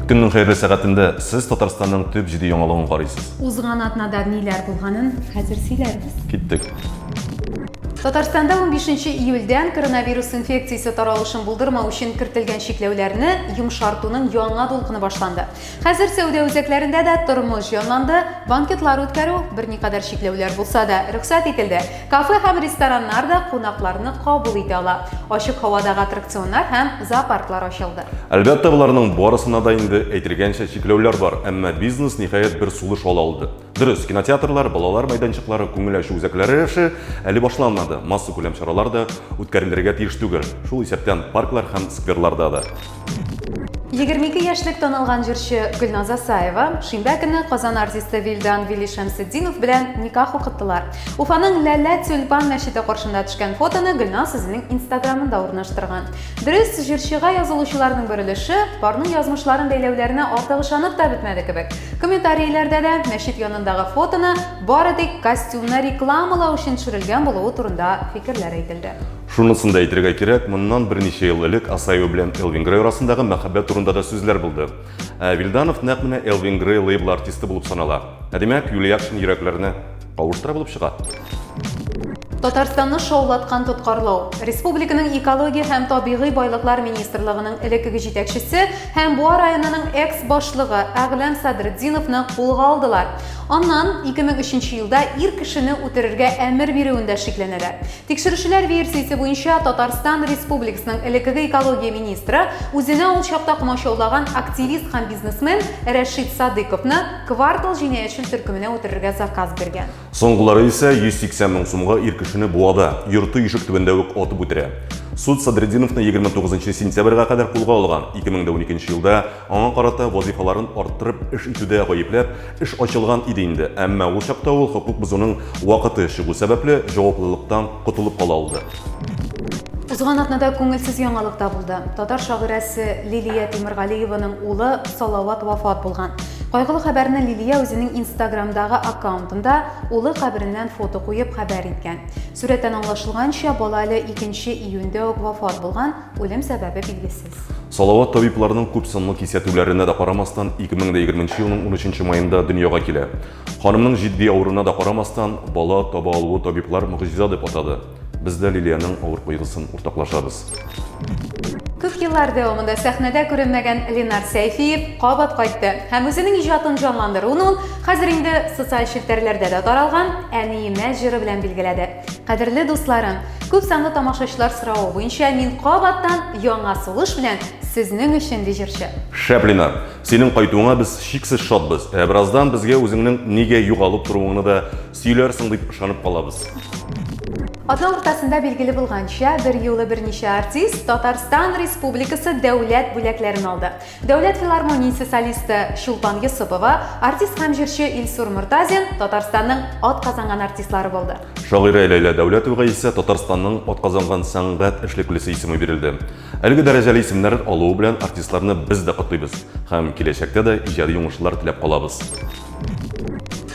Көннең хәерле сәгатендә сез Татарстанның төп җиде яңалыгын карыйсыз. Узган атнада ниләр булганын хәзер сөйләрбез. Киттек. Татарстанда 15 июльдән коронавирус инфекциясе таралышын булдырмау өчен кертелгән чикләүләрне йомшартуның яңа дулкыны башланды. Хәзер сәүдә үзәкләрендә дә тормыш җанланды, банкетлар үткәрү, берникадәр чикләүләр булса да, рөхсәт ителде. Кафе һәм рестораннар да кунакларны кабул итә ала. Ачык һавадагы аттракционнар һәм зоопарклар ачылды. Әлбәттә, боларның барысына да инде әйтелгәнчә чикләүләр бар, әмма бизнес, ниһаять, бер сулыш ала алды. Дөрес, кинотеатрлар, балалар мәйданчыклары, күңел ачу үзәкләре эше әле башланмады, массакүләм чаралар да үткәрелергә тиеш түгел, шул исәптән парклар һәм скверларда да. 22 яшьлек танылган җырчы Гөлназ Асаева шимбә көнне Казан артисты Вилдан Вили Шәмсетдинов белән никах укыттылар. Уфаның Ләлә Тюльпан мәчете каршында төшкән фотоны Гөлназ үзенең Инстаграмында урнаштырган. Дөрес, җырчыга язылучыларның бер өлеше парның язмышларын бәйләүләренә артык ышанып та бетмәде кебек. Комментарийләрдә дә мәчет янындагы фотоны бары тик костюмны рекламалау өчен төшерелгән булуы турында фикерләр әйтелде. Шунысын да әйтергә кирәк, моннан берничә ел элек Асаева белән Элвин Грей арасындагы мәхәббәт турында да сүзләр булды. Ә Вилданов нәкъ менә Элвин Грей лейблы артисты булып санала. Ә димәк, Юлия Акшин йөрәкләрне кавыштыра булып чыга. Татарстанны шаулаткан тоткарлау. Республиканың экология һәм табигый байлыклар министрлыгының элеккеге җитәкчесе һәм Буа районының экс-башлыгы Әгъләм Садретдиновны кулга алдылар. Аннан 2003 елда ир кешене үтерергә әмер бирүендә шикләнәләр. Тикшерүчеләр версиясе буенча, Татарстан Республикасының элеккеге экология министры үзенә ул чакта комачаулаган активист һәм бизнесмен Рәшит Садыйковны Квартал җинаятьчел төркеменә үтерергә заказ биргән. Соңгылары исә 180 мең сумга ир кешене Буада, йорты ишек төбендә үк атып үтерә. Суд Садретдиновны 29 сентябрьгә кадәр кулга алган. 2012 елда аңа карата вазыйфаларын арттырып эш итүдә гаепләп, Эш ачылган иде инде, әмма ул чакта ул хокук бозуның вакыты чыгу сәбәпле, җаваплылыктан котылып кала алды. Узган атнада күңелсез яңалык та булды. Татар шагыйрәсе Лилия Тимергалиеваның улы Салават вафат булган. Кайгылы хәбәрне Лилия үзенең Инстаграмдагы аккаунтында улы кабереннән фото куеп хәбәр иткән. Сурәттән аңлашылганча, бала әле 2 июньдә үк вафат булган, үлем сәбәбе билгесез. Салават табибларның күпсанлы кисәтүләренә дә карамастан, 2020 елның 13 маенда дөньяга килә. Ханымның җитди авыруына да карамастан, бала таба алуы табиблар могҗиза дип атады. Без дә Лилиянең авыр кайгысын уртаклашабыз. Күп еллар дәвамында сәхнәдә күренмәгән Ленар Сәйфиев кабат кайтты һәм үзенең иҗатын җанландыруын ул хәзер инде социаль челтәрләрдә дә таралган Әниемә җыры белән билгеләде. Кадерле дусларым, күп санлы тамашачылар соравы буенча мин кабаттан яңа сулыш белән сезнең өчен, ди җырчы. Шәп, Ленар! Синең кайтуыңа без чиксез шатбыз. Ә бераздан безгә үзеңнең нигә югалып торуыңны да сөйләрсең дип ышанып калабыз. Атна уртасында билгеле булганча, берьюлы берничә артист Татарстан Республикасы дәүләт бүләкләрен алды. Дәүләт филармониясе солисты Чулпан Йосыпова, артист һәм җырчы Илсур Мортазин Татарстанның атказанган артистлары булды. Шагыйрә Ләйлә Дәүләтовага исә Татарстанның атказанган сәнгать эшлеклесе исеме бирелде. Әлеге дәрәҗәле исемнәр алуы белән артистларны без дә котлыйбыз һәм киләчәктә дә иҗади уңышлар теләп калабыз.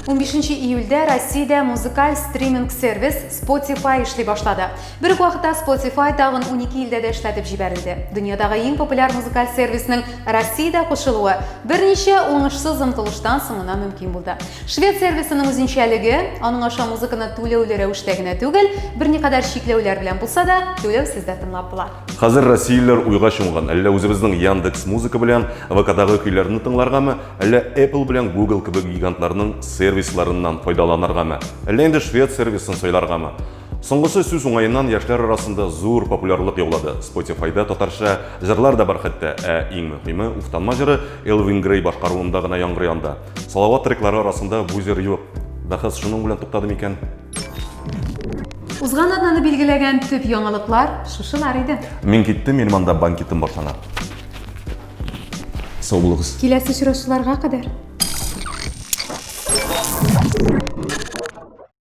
15 июльдә Россиядә музыкаль стриминг-сервис Spotify эшли башлады. Бер үк вакытта Spotify тагын 12 илдә дә эшләтеп җибәрелде. Дөньядагы иң популяр музыкаль сервисның Россиядә кушылуы берничә уңышсыз омтылыштан соң гына мөмкин булды. Швед сервисының үзенчәлеге, аның аша музыканы түләүле рәвештә генә түгел, берникадәр чикләүләр белән булса да, түләүсез дә тыңлап була. Хәзер россиялеләр уйга чумган, әллә үзебезнең Яндекс Музыка белән ВКдагы көйләрне тыңларгамы, әллә Apple белән Google кебек гигантларның сервисларыннан файдаланыргамы, әллә инде швед сервисын сайларгамы? Соңгысы сүз уңаеннан яшьләр арасында зур популярлык яулады. Spotify-да татарча җырлар да бар хәтта, ә иң мөһиме, Уфтанма җыры Элвин Грей башкаруында гына яңгырый анда. Салават треклары арасында бу җыр юк. Бәхәс шуның белән туктады микән? Узган атнаны билгеләгән төп яңалыклар шушылар иде. Мин киттем, минем анда банкетым башлана. Сау булыгыз. Киләсе очрашуларга кадәр.